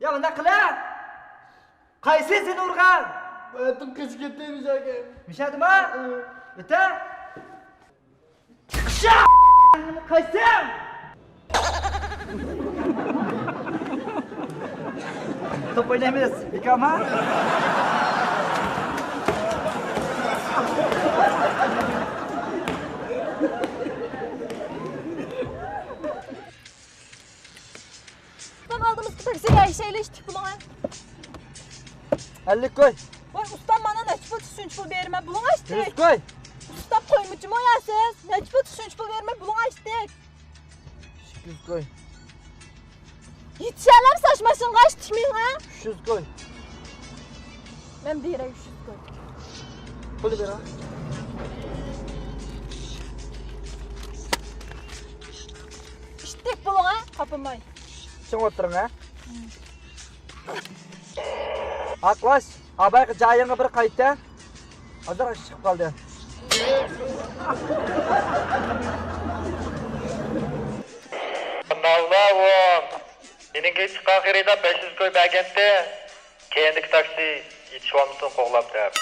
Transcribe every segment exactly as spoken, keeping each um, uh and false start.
يا، مۇنداق قىلە! قايسى سېنى ئۇرغان؟ ئاتۇم قېچىپ كەتتى، مىشەگە. مىشەدىما؟ ئۆتە! قايسى؟ توپ ئوينايمىز، بىكارما؟ ئۇستام، ئالدىمىزدىكى تاكسىغا ئەگىشەيلى، ئىتتىك بولۇڭ. ئەللىك كوي. ۋاي ئۇستام، مانا نەچچە پۇل، شۇنچە پۇل بېرىمەن، بولۇڭ ئىتتىك. يۈز كوي. ئۇستام، قويمىچىمۇ يا سىز؟ نەچچە پۇل، شۇنچە پۇل بېرىمەن، بولۇڭ ئىتتىك. ئىككى يۈز كوي. يېتىشەلەمسىز ئاشۇ ماشىنىغا، ئىتتىك مېڭە. ئۈچ يۈز كوي. مەن بېرەي ئۈچ يۈز كوي. پۇلنى بېرىڭ. ئىتتىك بولۇڭ ھە، قاپىماي. چىڭ ئولتۇرۇڭ ھە. ئاقلاش، ئابايقى جايىڭغا بىر قايت ھە. ھازىر ئىش چىقىپ قالدى. ناۋلا ئۇ. مېنىڭكى چىققان خېرىدار بەش يۈز كوي بەرگەنتى. كەينىدىكى تاكسى يېتىشىۋالمىسۇن قوغلاپ دەپ.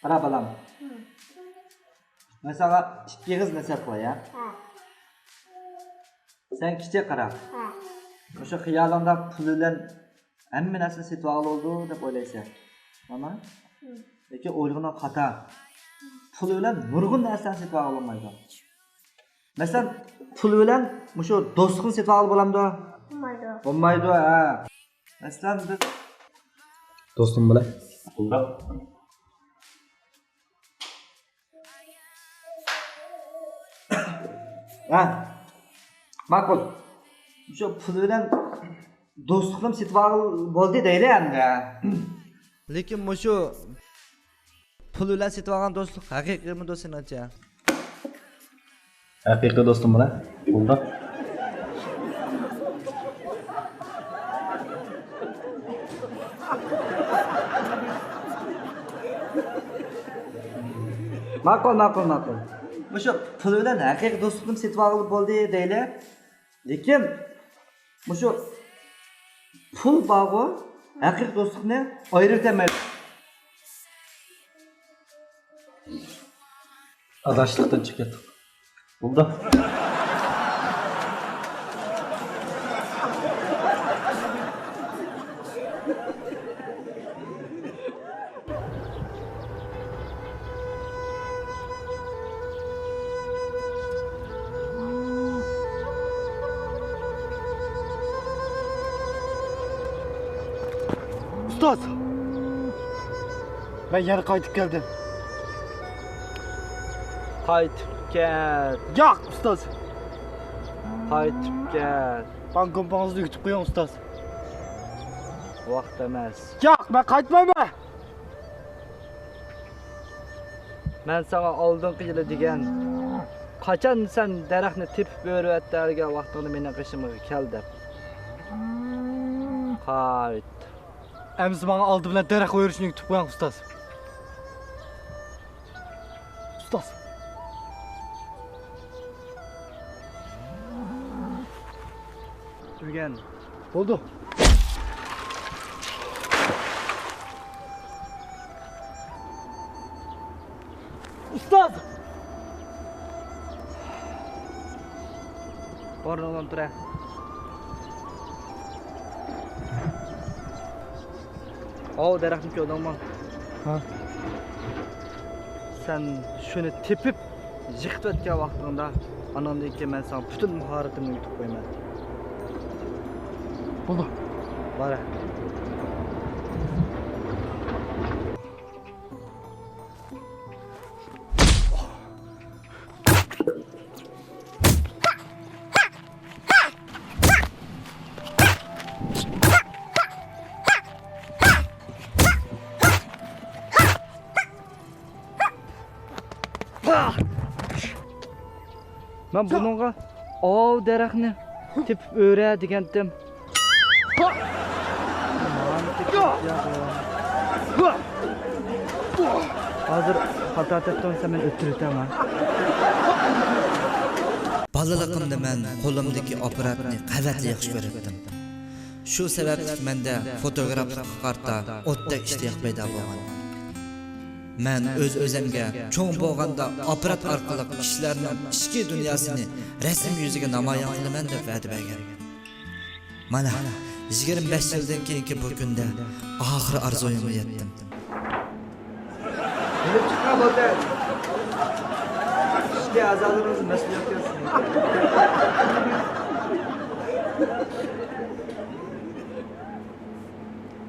قارا بالام. مەن ساڭا ئىككى ئېغىز نەسىھەت قىلاي ھە. سەن كىچىك قارا. مۇشۇ خىيالىڭدا پۇل بىلەن ھەممە نەرسىنى سېتىۋالغىلى بولىدۇ دەپ ئويلايسەن. ئەمما لېكىن ئويلىغىنىڭ خاتا. پۇل بىلەن نۇرغۇن نەرسىلەرنى سېتىۋالغىلى بولمايدۇ. مەسىلەن، پۇل بىلەن مۇشۇ دوستلۇقنى سېتىۋالغىلى بولامدۇ؟ بولمايدۇ. بولمايدۇ ھە. مەسىلەن، بىز دوستۇم بىلەن. ھە، ماقۇل. شۇ پۇل بىلەن دوستلۇقنى سېتىۋالغىلى بولدى دەيلى ئەمدى. لېكىن مۇشۇ پۇل بىلەن سېتىۋالغان دوستلۇق ھەقىقىيمۇ دوست سېنىڭچە؟ ھەقىقىي دوستۇم بىلەن بولدى. ماقۇل، ماقۇل، ماقۇل. مۇشۇ پۇل بىلەن ھەقىقىي دوستلۇقنى سېتىۋالغىلى بولدى دەيلى. لېكىن مۇشۇ پۇل بارغۇ، ھەقىقىي دوستلۇقنى ئايرىۋېتەلمەيدۇ. ئاداشلىقتىن چىقىپ كەتتۇق. بولدى. ئۇستاز! مەن يەنە قايتىپ كەلدىم. قايتىپ كەت. ياق، ئۇستاز! قايتىپ كەت. بانكومپىڭىزنى ئۆگىتىپ قويۇڭ، ئۇستاز. ۋاقىت ئەمەس. ياق، مەن قايتمايمەن! مەن ساڭا ئالدىنقى يىلى دېگەن، قاچان سەن دەرەخنى تېپىپ ئۆرۈۋەت دېگەن ۋاقتىڭدا مېنىڭ قېشىمغا كەل دەپ. قايت. ئەمىسە ماڭا ئالدى بىلەن دەرەخ ئۆرۈشنى ئۆگىتىپ قويۇڭ، ئۇستاز. ئۇستاز. ئۆگەن. بولدى. ئۇستاز! ئورنۇڭدىن تۇرە. ئاۋۇ دەرەخنى كۆردۈڭمۇ؟ ھە. سەن شۇنى تېپىپ، يىقىتىۋەتكەن ۋاقتىڭدا، ئاناندىن كېيىن مەن ساڭا پۈتۈن ماھارىتىمنى ئۆگىتىپ قويىمەن. بولدى. بارە. مەن بۇنىڭغا ئاۋۇ دەرەخنى تېپىپ ئۆرە دېگەنتىم. ھازىر خاتا تەپتىڭ، سەن مېنى ئۆلتۈرۈۋېتەڭ ھە. بالىلىقىمدا مەن قولۇمدىكى ئاپپاراتنى قەۋەتلا ياخشى كۆرەتتىم. شۇ سەۋەبلىك مەندە فوتوگرافلىققا قارىتا ئوتتەك ئىشتىياق پەيدا بولغان. مەن ئۆز-ئۆزۈمگە چوڭ بولغاندا ئاپپارات ئارقىلىق كىشىلەرنىڭ ئىچكى دۇنياسىنى رەسىم يۈزىگە نامايان قىلىمەن دەپ ۋەدە بەرگەن. مانا، يىگىرمە بەش يىلدىن كېيىنكى بۇ كۈندە ئاخىرى ئارزۇيۇمغا يەتتىم. مېنى چىقما بولدى. ئىچكى ئەزالىرىڭىزنى مەسئۇلىيەتكە ئالسۇن.